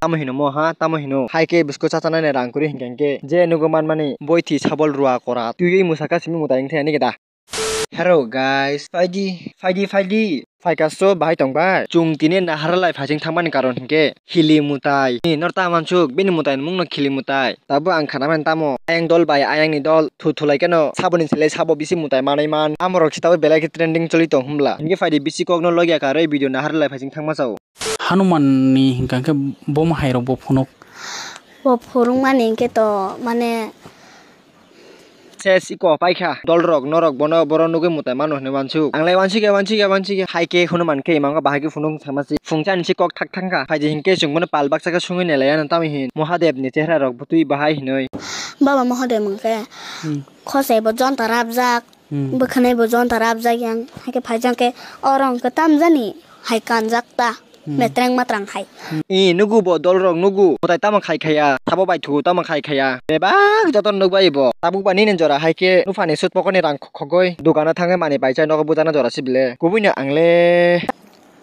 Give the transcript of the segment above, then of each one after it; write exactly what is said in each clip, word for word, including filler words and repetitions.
Tamo hino mo ha, tamo hino. Hai khe biskot chachanani rang kwrwi hinkhe hinkhe je nugo manmani boithi sabol rua kora twiwi mwsaka simi mwtai wngthai ani geda. Hello guys, phaidi, phaidi, phaidi. Phaikaso bahai tongbai. Chwng tini naharlai phaising thangmani karon hinkhe khili mwtai. Ni nor ta mansuk, bini mwtai mungno khili mwtai. Tabuk ang khana mani tamo. Ayang dol bai ayangni dol thu thulai keno saboni sele sabo bisi mwtai manai man. Amorok si tabuk belai khe trending choli tong hwnbla. Hinkhe phaidi bisi kokno logya karwi video naharlai phaising thangma chao. Hanuman ni hinkha khe bo mahairok bo phunuk. Bo phunukmani hinkhe to mane. Se siko paikha dolrok norok bono boro nugwi mwtai mano hinwi wansuk. Ang lai wansuk ya, wansuk ya, wansuk ya. Hai khe hwnwi mankhe imango bahai khe phunuk thangma si. Phungsa ni si kok thak thangkha. Phaidi hinkhe chwng bono pal baksa khe sungwi nailaiya no tamni hin. Mahadev ni chehra rok bwtwi bahai hinwi. Baba Mahadev hinkhe Hmm. khosai bo jonta rabjak. Hmm. Bwkhanai bo jonta rabjak yang, hai khe phaijak khe oro hwnkhe tamjani hai kanjak ta, Hmm. metreng matrang hai. I nugu bo dolrok nugu, mwtai tamo khai khaya, sabo bai thugo tamo khai khaya. Bebak joto nukbai bo. Tabuk ba nini jora hai khe nuphani sut pokorni rang khogwi dukano thangwi mani paisa nogo bujana jora sibile. Kubui no ang le.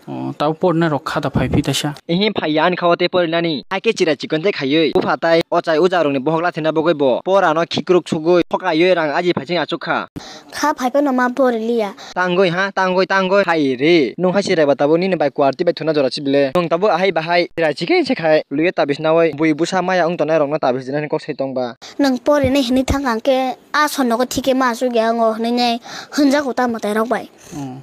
Oh, tabo porinai rok kha da phai phi taisa. Ehe phai ya ani kha o tei porinani. Hai khe chira chikon tei khaiwi. Bupha tai ochai uja rokni bohok lathina bagwi bo. Porano khikruk sugwi. Phokaiwi rang aji phaising achuk kha. Kha phai phano ma pori liya. Tangwi ha, tangwi, tangwi. Hai re. Nung hai chira ba tabo nini bai kuarti bai thuna jora chibile. Nung tabo ahai bahai. Chira chikon se khai. Luye tabis nawi. Bui busa maya wng tongnai rokno tabis dinani kok sai tong ba. Nung porinai hinwi thang ang khe. A sonogo thike ma achuk ya ngo hinwi nai. Hwnjago ta mwtai rok bai. Hmm.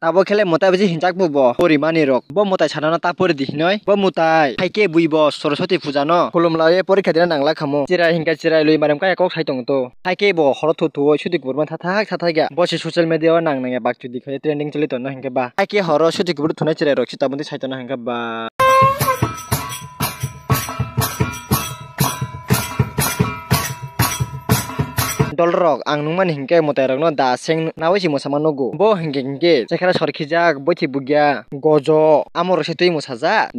Abo khe le mwtai bisi hinjak bo bo porimani rok. Bo mwtai sanano ta pori di hinoi. Bo mwtai hai khe bui bo Soroswati puja no khulum lai porikha dina nang lai khamo. Chirai hinkhe chirai lui marem kaya kok sai tongo to. Hai khe bo horo thu thuoi suti kubur man thathak thathak ya. Bo se social media o nang nang ya bak chudi khai trending choli tonno hinkhe ba. Hai khe horo suti kubur thunai chirai rok sita bundi sai tonno hinkhe ba. Dolrok ang nukmani hinkhe mwtairokno da seng naui si mwsama nugo. Bo hinkhe hinkhe chekhara sor khijak, boithi bugya, gojo, amorok se twi mwsajak.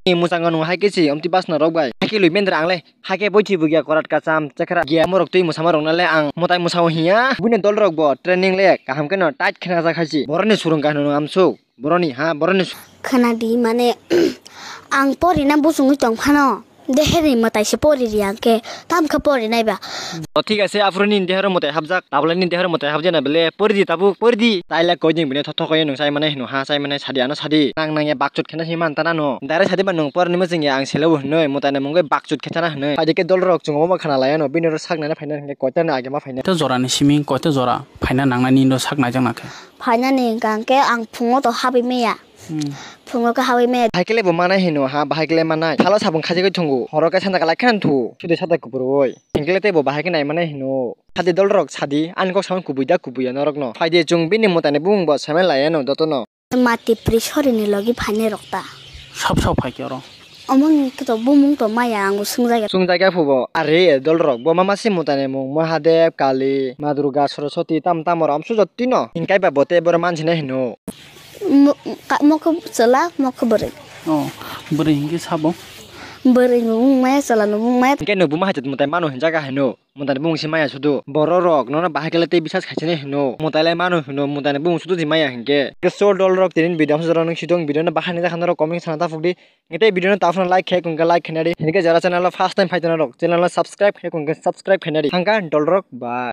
Ni mwchang nung hai khe si omtwi basna rok bai. Hai khe lui mendra ang le. Hai khe boithi bugya korat kacham chekhara gya amorok twi mwsama rokno le ang mwtai mwsao hiya. Buini dolrok bo training le kaham kheno tight kheno jak hai si. Boroni surung kahino nung amsuk. Boroni ha, boroni su- Khana di mane ang porina busungwi tong phano. Deherni mwtai se pori ri ang khe. Tam khe pori nai ba. O thik ase, aphuru nini dehero mwtai hapjak, tabole nini dehero mwtai hapjak na bele, pori di tabuk, pori di. Taila koi din bini thothok koi nung sai mane hino ha, sai mane sadi ano sadi. Nang nang ya bakchut khena si man tana no. Dare sadi ba nung porni maching ya ang selo bo hinoi, mwtai na mungoi bakchut khe tana hinoi. Phaidi khe dolrok chungo ma khana lai ano, bini ro sak nana phaina hinkhe koita na age ma phaina. Koita jora ni simi, koita jora phaina nang nani no sak nai jang na khe. Phaina ni hingka ang khe ang phungo to habi meya. Hmm. Phungo khe hawi me. Bahai kele bo manai hino ha, bahai kele manai. Salo sabung khajagwi thungo. Horo khe santa kalai khe thu. Sudi sata kupuroi. Hingkele tei bo bahai khe nai manai hino. Sadi dolrok sadi, ani kok samung kubui da kubui ya norok no. Phaidi chwng bini mwtai ni bumung bo samai lai ano joto no. Mati pri sori ni logi phainai rok ta. Sap sap phai khe oro. Omo ni khe to bumung to maya ang bo swngjak ya. Swngjak ya phubo. Are dolrok bo mama se mwtai ni mung Mahadev, Kali, Ma Durga, Saraswati tam tam oro amsu jotti no. Hingkai ba bo tei boro mansi nai hino. Mo-, ka-, mokhe chwla, mokhe bwrwi. Oh, bwrwi hinkhe sabo? Bwrwi no wng maya, chwla no wng maya. Hinkhe no buma hai mwtai mano hinjaga hino. Mwtai ni bumung se maya sudu. Borok rok nono bahai kele tei bisas khaisani hino. Mwtai lai mano hino, mwtai ni bumung sudu di maya hinkhe. Hinkhe so dolrok tini video amsa jorok nung sidong video no bahai ni jakha norok comment sana ta phukdi. Hinkhe tei video no taphano like khe kungkhe like khainadi. Hinkhe jara channel o first time phai tongna rok channel o subscribe khe kungkhe subscribe khainadi. Thangkha dolrok bye.